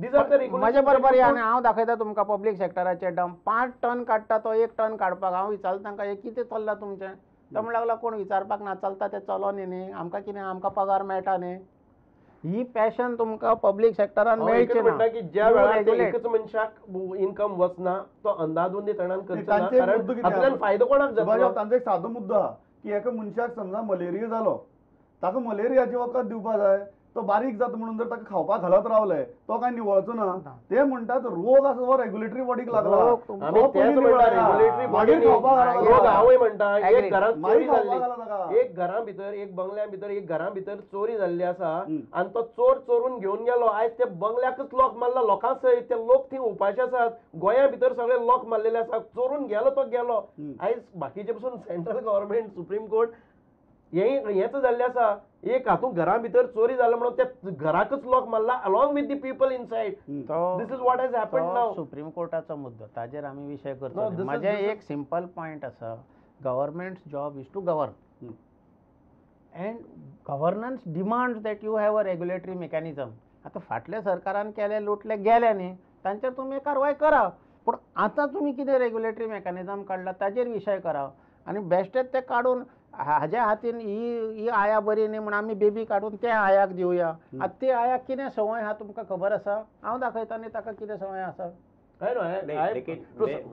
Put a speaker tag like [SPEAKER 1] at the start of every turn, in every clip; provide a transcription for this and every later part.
[SPEAKER 1] These are the regulations.
[SPEAKER 2] म्हजे बरोबर या आनी हांव दाखयता तुमकां पब्लीक सेक्टराचे डंप 5 टन काडटा तो 1 टन काडपाक. हांव विचारता तांकां हें कितें चल्लां तुमचें? तो म्हणूंक लागला कोण विचारपाक ना, चलता तें चलोन न्ही, आमकां कितें आमकां पगार मेळटा न्ही. ही पॅशन तुमकां पब्लीक सेक्टरान मेळची ना.
[SPEAKER 1] की ज्या वेळार एकच मनशाक इन्कम वचना तो अंदाधुंदी तणान करचो ना, कारण हातूंतल्यान फायदो कोणाक जातलो?
[SPEAKER 3] तांचो एक सादो मुद्दो आहा की एका मनशाक समजा मलेरिया जालो, ताका मलेरियाचें वखद दिवपा जाय, तो बारीक जाता म्हणून जर ताका खावपाक घालत रावले तो काय निवळचो ना. ते म्हणटात रोग आसा तो रेग्युलेटरी बॉडीक लागला.
[SPEAKER 1] हांवूय म्हणटा एक घरांत चोरी जाल्ली, एक घरां भितर, एक बंगल्या भितर, एक घरां भितर चोरी जाल्ली आसा आनी तो चोर चोरून घेवन गेलो. आयज ते बंगल्याकच लॉक मारला लोकां सयत, ते लोक थंय उपाशी आसात. गोंया भितर सगळे लॉक मारलेले आसा, चोरून गेलो तो गेलो. आयज बाकीचे पसून सेंट्रल गव्हर्मेंट, सुप्रीम कोर्ट हेंच जाल्लें आसा. एक हातूंत घरा भितर चोरी जाल्या म्हणून त्या घराकच लॉक मारला along with the people inside. This is what has happened now.
[SPEAKER 2] Supreme कोर्टाचो मुद्दो ताजेर आमी विशय करचो. म्हजें एक सिंपल पॉयंट आसा, government's job is to govern and governance demands that you have a regulatory mechanism. आतां फाटल्या सरकारान केले लुटले गेले न्ही, तांचेर तुमी कारवाय करा, पूण आतां तुमी कितें रेग्युलेटरी मेकॅनिजम काडला ताजेर विशय करा. आनी बेश्टेच ते काडून हाज्या हातीन ही ही आया बरी न्ही म्हूण आमी बेबी काडून त्या आयाक दिवया. आतां ती आयाक कितें संवय आहा तुमकां खबर आसा? हांव दाखयता न्ही ताका कितें संवय आसा.
[SPEAKER 4] नहीं, लेकिन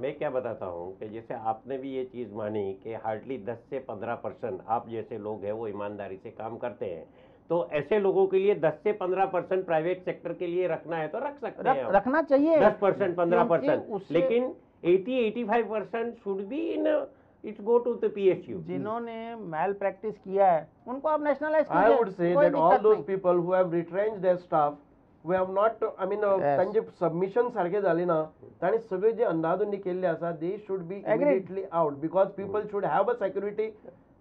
[SPEAKER 4] मैं क्या बताता हूँ कि जैसे आपने भी ये चीज़ मानी कि हार्डली 10 से 15% आप जैसे लोग हैं वो ईमानदारी से काम करते हैं, तो ऐसे लोगों के लिए 10 से 15% प्राइवेट सेक्टर के लिए रखना है तो रख सकते हैं,
[SPEAKER 2] रखना चाहिए
[SPEAKER 4] 10% 15%, लेकिन 80-85% should be in it go to the PSU.
[SPEAKER 2] जिन्होंने मैल प्रैक्टिस किया है उनको आप नेशनलाइज कीजिए.
[SPEAKER 1] I would say that all those people who have retrenched their staff, who have not, I mean, तांचे सबमिशन सारखे जाले ना, तांणी सगळे जे अंदाधुंदी केल्ले आसा, they should be immediately out, because people should have a security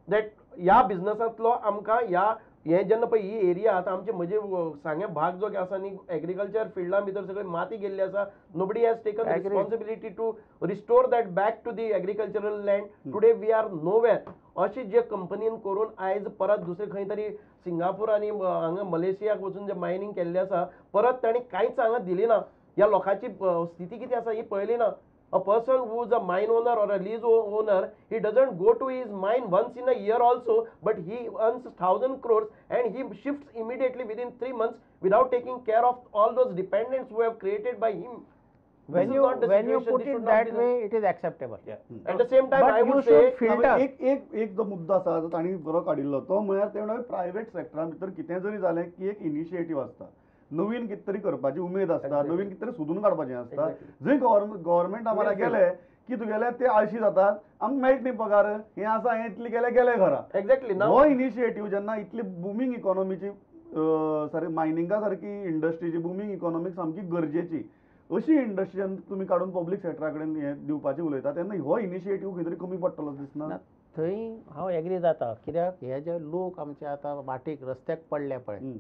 [SPEAKER 1] that ह्या बिझनसांतलो आमकां ह्या हें जेन्ना पळय ही एरिया आतां आमचे म्हजे सांगे भाग जो आसा न्ही एग्रीकल्चर फिल्डा भितर सगळी माती गेल्ली आसा. Nobody has taken responsibility to restore that back to the agricultural land. Today we are nowhere. अशें जे कंपनीन करून आयज परत दुसरे खंय तरी सिंगापूर आनी हांगा मलेशियाक वचून जे मायनींग केल्लें आसा, परत तांणी कांयच हांगा दिली ना. ह्या लोकांची स्थिती कितें आसा ही पळयली ना. A person who is a mine owner or a lease owner, he doesn't go to his mine once in a year also, but he earns 1,000 crores and he shifts immediately within 3 months without taking care of all those dependents who have created by him.
[SPEAKER 2] When you put it that way, it is acceptable.
[SPEAKER 4] Yeah.
[SPEAKER 1] At the same time,
[SPEAKER 2] but
[SPEAKER 1] I would say
[SPEAKER 2] filter.
[SPEAKER 3] एक एक एक जो मुद्दो आसा जो तांणी बरो काडिल्लो तो म्हळ्यार ते म्हणल्यार प्रायवेट सेक्टरा भितर कितें जरी जालें की एक इनिशिएटीव आसता, नवीन कितें तरी करपाची उमेद आसता, नवीन कितें तरी सोदून काडपाचें आसता. जंय गव्हर्मेंट आमकां गेले की तुगेले ते आळशी जातात, आमकां मेळट न्ही पगार, हें आसा हें इतलें गेलें गेलें घरा.
[SPEAKER 1] एक्झॅक्टली.
[SPEAKER 3] हो इनिशिएटीव जेन्ना इतली बुमींग इकॉनॉमीची सारकी मायनिंगा सारकी इंडस्ट्रीची बुमींग इकॉनॉमीक सामकी गरजेची अशी इंडस्ट्री जेन्ना तुमी काडून पब्लीक सेक्टरा कडेन हें दिवपाचें उलयता तेन्ना हो इनिशिएटीव खंय तरी कमी पडटलो दिसना?
[SPEAKER 2] थंय हांव एग्री जाता, कित्याक हे जे लोक आमचे आतां वाटेक रस्त्याक पडले पळय,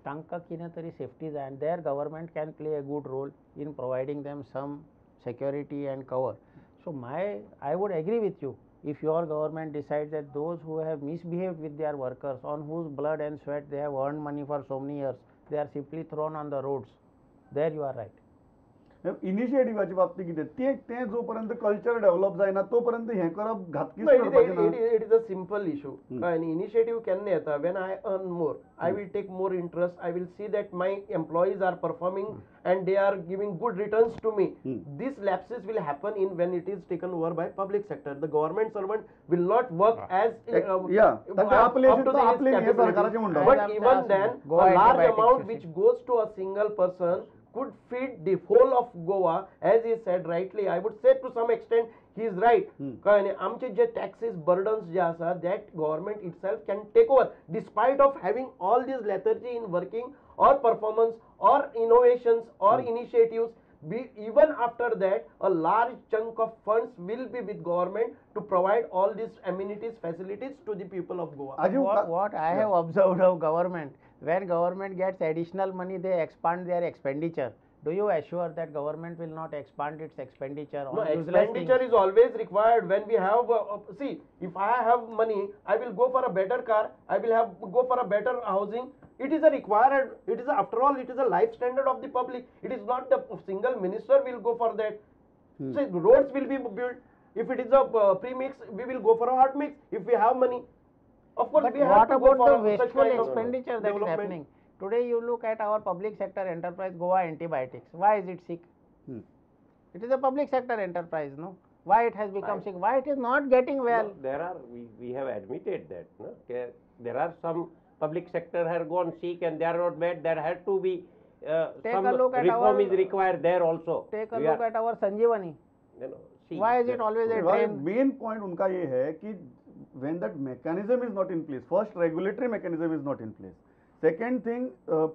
[SPEAKER 2] तांकां कितें तरी सेफ्टी जाय आनी there government can play a good role in providing them some security and cover. So I would agree with you if your government decides that those who have misbehaved with their workers, on whose blood and sweat they have earned money for so many years, they are simply thrown on the roads. There you are right.
[SPEAKER 3] इनिशिएटिव्हाच्या बाबतीत कितें तें तें जो पर्यंत culture develop जायना तो पर्यंत हें करप घातकीच करपाचें ना.
[SPEAKER 1] It is a simple issue. आनी इनिशिएटीव केन्ना येता? When I earn more, I will take more interest, I will see that my employees are performing and they are giving good returns to me. This lapses will happen in when it is taken over by public sector. The government servant will not work as but even then a large amount which goes to a single person could feed the whole of Goa, as he said rightly. I would say to some extent he is right. आमचे जे taxes burdens जे आसा, that government itself can take over, despite of having all this lethargy in working or performance or innovations or initiatives. Even after that, a large chunk of funds will be with government to provide all these amenities, facilities to the people of Goa.
[SPEAKER 2] What I have observed of government, when government gets additional money, they expand their expenditure. Do you assure that government will not expand its expenditure?
[SPEAKER 1] No, expenditure is always required when we have, see, if I have money, I will go for a better car, I will have go for a better housing. It is a required, it is after all it is a life standard of the public. It is not the single minister will go for that. So roads will be built. If it is a premix, we will go for a hot mix if we have money. Of course,
[SPEAKER 2] but
[SPEAKER 1] we have to go
[SPEAKER 2] what
[SPEAKER 1] for
[SPEAKER 2] about the wasteful expenditure that is happening? Today you look at our public sector enterprise, Goa Antibiotics. Why is it sick? It is a public sector enterprise, no? Why it has become sick? Why it is not getting well?
[SPEAKER 4] No, there are, we have admitted that, no? There are some public sector have gone sick and they are not bad. There had to be some reform is required there also.
[SPEAKER 2] Take a look at our Sanjeevani.
[SPEAKER 4] You know, see,
[SPEAKER 2] why is it always a train?
[SPEAKER 3] Main point unka ye hai ki when that mechanism is not in place, first regulatory mechanism is not in place. Second thing,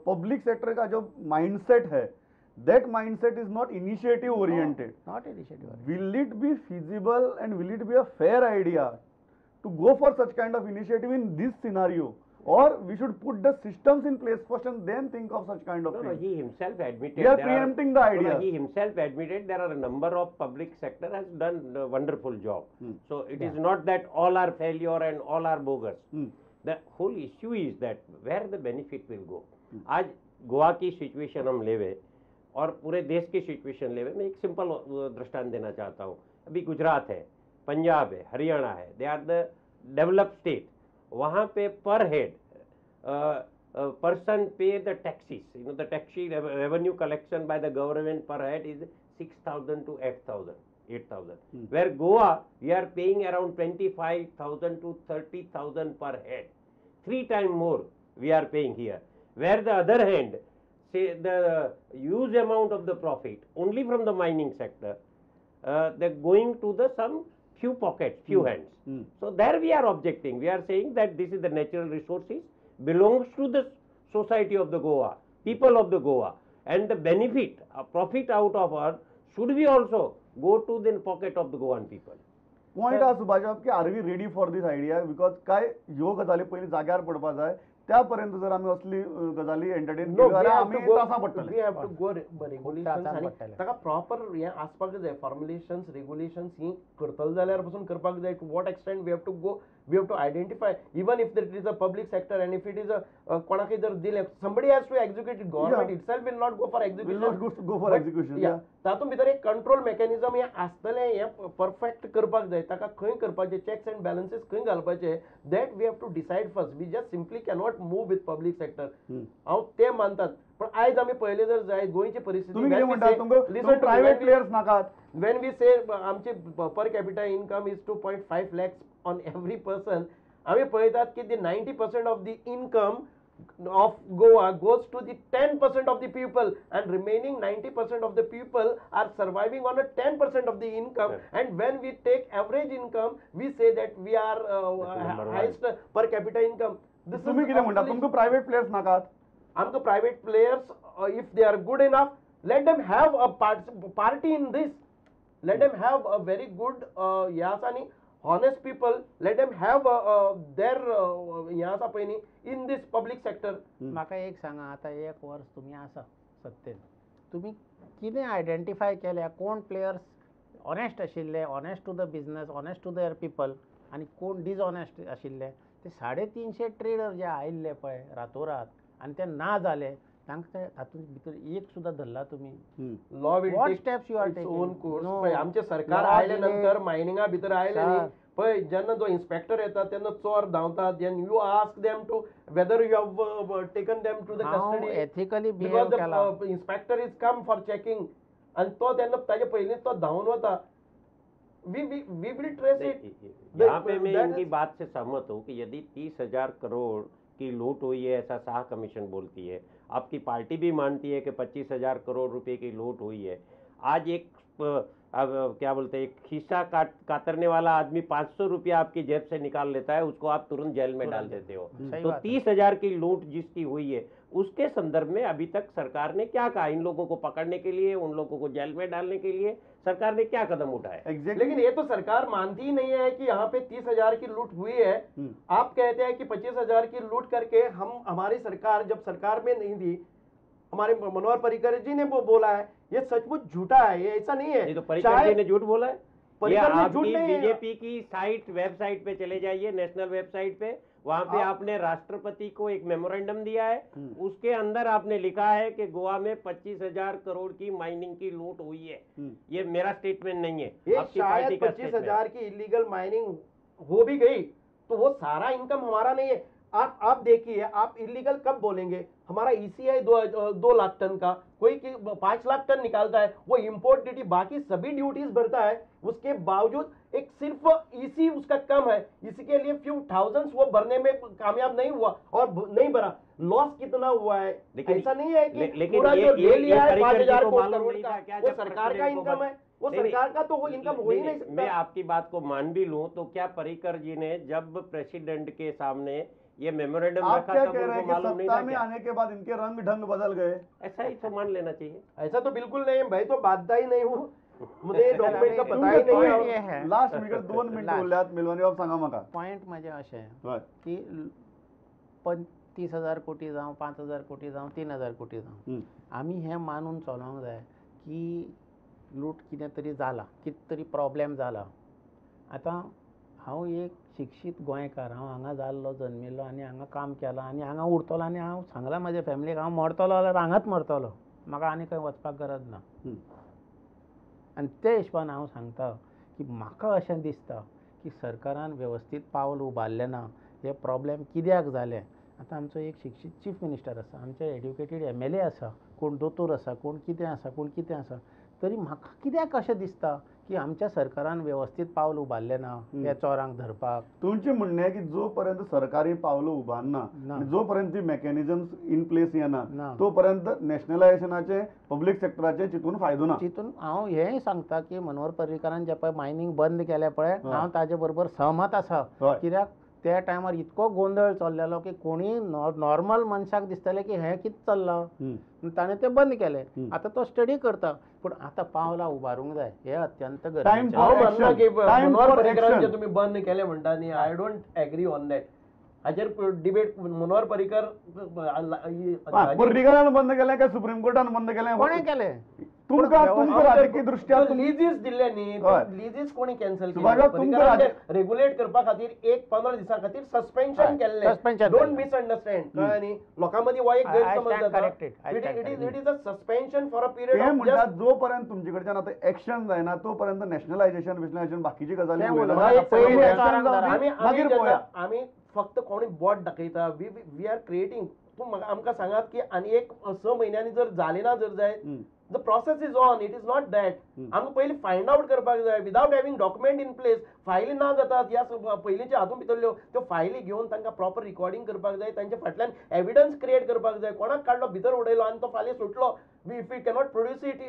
[SPEAKER 3] public sector का जो mindset Hai, that mindset is not initiative oriented.
[SPEAKER 2] No, not initiative oriented.
[SPEAKER 3] Will it be feasible and will it be a fair idea to go for such kind of initiative in this scenario? Or we should put the systems in place first and then think of such kind of thing.
[SPEAKER 4] No, he himself admitted.
[SPEAKER 3] We are preempting the idea.
[SPEAKER 4] No, he himself admitted there are a number of public sector has done a wonderful job. So it is not that all are failure and all are bogus. The whole issue is that where the benefit will go. आज गोवा की situation हम लेवे और पूरे देश की situation लेवे, मैं एक simple दृष्टांत देना चाहता हूँ. अभी गुजरात है, पंजाब है, हरियाणा है, they are the developed state. वहाँ pay per head person pay the taxes, you know, the taxi revenue collection by the government per head is 6,000 to 8,000. Where Goa, we are paying around 25,000 to 30,000 per head. 3 times more we are paying here. Where the other hand, say the huge amount of the profit only from the mining sector, they're going to the some few pockets, few hands. So there we are objecting. We are saying that this is the natural resources belongs to the society of the Goa, people of the Goa, and the benefit, profit out of our should be also go to the pocket of the Goan people.
[SPEAKER 3] Point हा सुभाष बाब की are we ready for this idea? Because काय ह्यो गजाली पयलीं जाग्यार पडपा जाय, त्या पर्यंत जर आमी असली गजाली एंटरटेन केल्यो जाल्यार आमी त्रासा पडटले.
[SPEAKER 1] We have to go regulations आनी ताका प्रॉपर हें आसपाक जाय, फॉर्मुलेशन्स रेगुलेशन्स ही करतले जाल्यार पसून करपाक जाय. To what extent we have to go, we have to identify even if that is a public sector and if it is a कोणाकय जर दिलें, somebody has to execute it. Government itself will not go for execution,
[SPEAKER 3] will not go for execution.
[SPEAKER 1] तातूंत भितर एक control mechanism हें आसतलें, हें perfect करपाक जाय. ताका खंय करपाचें, चॅक्स एंड बॅलन्सीस खंय घालपाचे, that we have to decide first. We just simply cannot move with public sector. हांव तें मानतात. पण आयज आमी पळयलें जर जायत गोंयची परिस्थिती,
[SPEAKER 3] प्रायव्हेट प्लेयर्स नाकात.
[SPEAKER 1] When we से आमची per capita income is 2.5 lakhs on every person, आमी पळयतात की the 90% of the income of Goa goes to the 10% of the people and remaining 90% of the people are surviving on a 10% of the income.
[SPEAKER 4] Yeah.
[SPEAKER 1] And when we take average income, we say that we are highest per capita income. This
[SPEAKER 3] तुम्ही कितें म्हणटा, तुमकां private players नाकात?
[SPEAKER 1] आमकां private players, if they are good enough, let them have a party in this. Let them have a very good हें आसा न्ही, honest people, let them have their हें आसा पळय न्ही in this public sector.
[SPEAKER 2] म्हाका एक सांगा, आतां एक वर्स तुमी आसा सत्तेन, तुमी कितें आयडेंटिफाय केल्या कोण प्लेयर्स ऑनेस्ट आशिल्ले, honest to the business, honest to their people, आनी कोण डिसऑनेस्ट आशिल्ले? ते 350 ट्रेडर जे आयिल्ले पळय रातोरात आनी ते ना जाले, तांकां तातूंत भितर एक सुद्दां धरला तुमी?
[SPEAKER 1] Law will
[SPEAKER 2] What
[SPEAKER 1] take
[SPEAKER 2] steps you are
[SPEAKER 1] its
[SPEAKER 2] taking?
[SPEAKER 1] own course.
[SPEAKER 2] No.
[SPEAKER 1] पळय आमचें सरकार
[SPEAKER 2] Law
[SPEAKER 1] आयले
[SPEAKER 2] delay.
[SPEAKER 1] नंतर मायनिंगा भितर आयले न्ही, पळय जेन्ना जो इन्स्पेक्टर येता तेन्ना चोर धांवतात. Then you ask them to whether you have taken them to the custody,
[SPEAKER 2] ethically behave
[SPEAKER 1] because
[SPEAKER 2] केला.
[SPEAKER 1] The inspector is come for checking आनी तो तेन्ना ताजे पयलींच तो धांवन वता. We will trace it.
[SPEAKER 4] यहाँ पे मैं इनकी बात से सहमत हूँ कि यदि 30,000 करोड़ की लूट हुई है, ऐसा शाह कमीशन बोलती है, आपकी पार्टी भी मानती है कि 25,000 करोड़ रुपए की लूट हुई है. आज एक अब क्या बोलते हैं, एक खीसा कातरने वाला आदमी 500 रुपया आपकी जेब से निकाल लेता है, उसको आप तुरंत जेल में डाल देते हो. तो 30,000 की लूट जिसकी हुई है, उसके संदर्भ में अभी तक सरकार ने क्या कहा? इन लोगों को पकड़ने के लिए, उन लोगों को जेल में डालने के लिए सरकार ने क्या कदम उठाया?
[SPEAKER 3] Exactly.
[SPEAKER 1] लेकिन ये तो सरकार मानती ही नहीं है कि यहाँ पे 30,000 की लूट हुई है. आप कहते हैं कि 25,000 की लूट करके हम, हमारी सरकार जब सरकार में नहीं थी, हमारे मनोहर पर्रिकर जी ने वो बोला है, ये सचमुच झूठा है, ये ऐसा नहीं है.
[SPEAKER 4] ये तो पर्रिकर जी ने झूठ बोला है.
[SPEAKER 1] पर्रिकर ने झूठ नहीं है.
[SPEAKER 4] बीजेपी की साइट वेबसाइट पे चले जाइए, नेशनल वेबसाइट पे, वहाँ पे आपने राष्ट्रपति को एक मेमोरेंडम दिया है, उसके अंदर आपने लिखा है कि गोवा में 25,000 करोड़ की माइनिंग की लूट हुई है। ये मेरा स्टेटमेंट नहीं है, आपकी पार्टी का
[SPEAKER 1] 25,000 की इलीगल माइनिंग हो भी गई तो वो सारा इनकम हमारा नहीं है। आप देखिए, आप इलीगल कब बोलेंगे? हमारा ECI 2 lakh ton का, कोई 5 लाख टन निकालता है, वो इंपोर्ट ड्यूटी बाकी सभी ड्यूटीज भरता है, उसके बावजूद एक सिर्फ EC उसका कम है, इसके लिए फ्यू थाउजेंड्स वो भरने में कामयाब नहीं हुआ और नहीं भरा। लॉस कितना हुआ है? ऐसा नहीं है कि पूरा जो ले लिया है 5,000 करोड़ का वो सरकार का इनकम है, वो सरकार का तो वो इनकम हो ही नहीं सकता।
[SPEAKER 4] मैं आपकी बात को मान भी लूं तो क्या पर्रिकर जी ने जब प्रेसिडेंट के सामने ये मेमोरेंडम रखा
[SPEAKER 3] क्या कह रहे हैं कि सत्ता में आने के बाद इनके रंग ढंग बदल गए?
[SPEAKER 4] ऐसा ही तो मान लेना चाहिए।
[SPEAKER 1] ऐसा तो बिल्कुल नहीं है भाई, तो बाध्य ही नहीं हूँ, मुझे डॉक्यूमेंट का पता ही नहीं है।
[SPEAKER 3] लास्ट मिनिट 2 मिनिट उरल्यात, मेलवानी बाब सांगा म्हाका।
[SPEAKER 2] पॉइंट म्हजें अशें की 30,000 कोटी जावं, 5,000 कोटी जावं, 3,000 कोटी जावं, आमी हें मानून चलोंक जाय की लूट कितें तरी जाला, कितें तरी प्रॉब्लेम जाला। आतां हांव एक शिक्षीत गोंयकार, हांव हांगा जाल्लो, जन्मिल्लो आनी हांगा काम केलां आनी हांगा उरतलो आनी हांव सांगलां म्हज्या फॅमिलीक हांव मरतलो जाल्यार हांगाच मरतलो, म्हाका आनी खंय वचपाक गरज ना। आनी ते हिशोबान हांव सांगता की म्हाका अशें दिसता की सरकारान वेवस्थीत पावल उबारलें ना, हे प्रॉब्लेम कित्याक जाले। आतां आमचो एक शिक्षीत चीफ मिनिस्टर आसा, आमचे एड्युकेटेड MLA आसा, कोण दोतोर आसा, कोण कितें आसा, कोण कितें आसा, तरी म्हाका कित्याक अशें दिसता की आमच्या सरकारान वेवस्थीत पावल उबारलें ना ह्या चोरांक धरपाक।
[SPEAKER 3] तुमचें म्हणणें की जो पर्यंत सरकारी पावलां उबारना, जो पर्यंत ती मेकॅनिजम्स इन प्लेस येना तो पर्यंत नॅशनलायझेशनाचे पब्लीक सेक्टराचे चितून फायदो ना।
[SPEAKER 2] चितून हांव हेंय सांगता की मनोहर पर्रीकारान जे पळय मायनींग बंद केलें पळय, हांव ताजे बरोबर सहमत आसा, कित्याक त्या टायमार इतको गोंदळ चल्लेलो की कोणी नॉर्मल मनशाक दिसतलें की हें कितें चल्लां, ताणें तें बंद केलें। आतां तो स्टडी करता, पूण आतां पावलां उबारूंक जाय, हें अत्यंत गरजेचें।
[SPEAKER 1] हांव मानना की मनोहर पर्रीकरान जे तुमी बंद केलें म्हणटा न्ही, I don't agree on that. हाचेर डिबेट मनोहर पर्रीकर
[SPEAKER 3] पर्रीकरान बंद केलें काय सुप्रीम कोर्टान बंद केलें?
[SPEAKER 2] कोणें केलें?
[SPEAKER 3] तुमकां तुमकां राजकीय दृष्ट्या
[SPEAKER 1] लिजीस दिल्ले न्ही, लिजीस कोणी कॅन्सल केले? रेग्युलेट करपा खातीर एक 15 दिसां खातीर सस्पेन्शन केल्लें। Don't misunderstand, कळ्ळें न्ही? लोकां मदीं हो एक गैरसमज जाता। It is a suspension for a period.
[SPEAKER 3] ते म्हणटात जो पर्यंत तुमचे कडच्यान आतां एक्शन जायना तो पर्यंत नॅशनलायझेशन बिशनलायझेशन बाकीची गजाली मागीर पळोवया।
[SPEAKER 1] आमी फक्त कोणी बोट दाखयता, we are creating. तूं आमकां सांगात की आनी एक 6 म्हयन्यांनी जर जालें ना जर जायत, the process is on, it is not that. आमकां पयलीं फायंड आवट करपाक जाय without having document in place. फायली ना जातात ह्या पयलींच्या हातूंत भितरल्यो त्यो फायली घेवन तांकां प्रॉपर रिकॉर्डिंग करपाक जाय, तांच्या फाटल्यान एविडन्स क्रिएट करपाक जाय। कोणाक काडलो भितर उडयलो आनी तो फाल्यां सुटलो, if you cannot produce it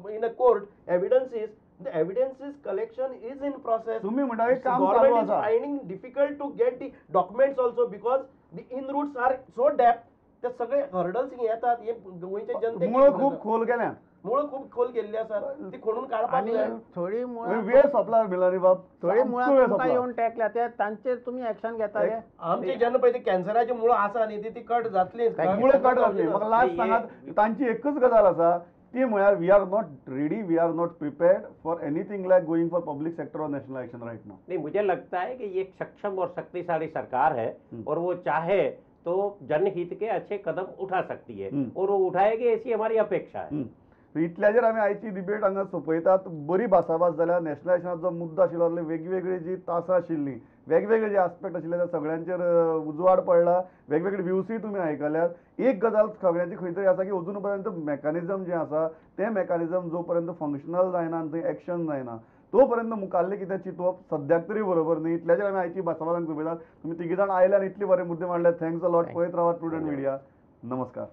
[SPEAKER 1] in a court, evidence is the evidence is collection is in process.
[SPEAKER 3] तुम्ही म्हणता काम चालू आसा.
[SPEAKER 1] Finding difficult to get the documents also because the in roots are so deep. ते सगळे hurdles येतात, हे गोंयचे जनतेक
[SPEAKER 3] मुळां खूब खोल गेल्या,
[SPEAKER 1] मुळां खूब खोल गेल्ली आसात, ती खोडून काडपाक जाय।
[SPEAKER 2] थोडी मुळां
[SPEAKER 3] वेळ सोंपला मिलानी बाब,
[SPEAKER 2] थोडी मुळां तुमकां येवन टेकल्या ते तांचेर तुमी एक्शन घेताले।
[SPEAKER 1] आमचे जेन्ना पळय ती कॅन्सराची मुळां आसा न्ही ती कट जातली,
[SPEAKER 3] मुळां कट जातली। म्हाका लास्ट सांगात, तांची एकच गजाल आसा ती म्हळ्यार we are not ready, we are not prepared for anything like going for public sector Aur nationalisation right now.
[SPEAKER 4] नहीं, मुझे लगता है कि ये एक सक्षम और शक्तिशाली सरकार है और वो चाहे तो जनहित के अच्छे कदम उठा सकती है और वो उठाएगी, ऐसी हमारी अपेक्षा है।
[SPEAKER 3] इतल्याचेर आमी आयची डिबेट हांगा सोंपयतात। बरी भासाभास जाल्या, नॅशनलायझेशनाचो मुद्दो आशिल्लो, वेगवेगळी जी तासां आशिल्लीं, वेगवेगळे जे आस्पेक्ट आशिल्ले त्या सगळ्यांचेर उजवाड पडला, वेगवेगळे व्यूजूय तुमी आयकल्यात। एक गजाल सगळ्यांची खंय तरी आसा की अजून पर्यंत मेकॅनिजम जें आसा तें मेकॅनिजम जो पर्यंत फंक्शनल जायना आनी थंय एक्शन जायना तो पर्यंत मुखाल्लें कितें चिंतप सद्याक तरी बरोबर न्ही। इतल्याचेर आमी आयची भासाभास हांगा सोंपयतात। तुमी तिगी जाण आयले आनी इतले बरे मुद्दे मांडले, thanks a lot. पळयत रावात प्रुडंट मिडिया। नमस्कार।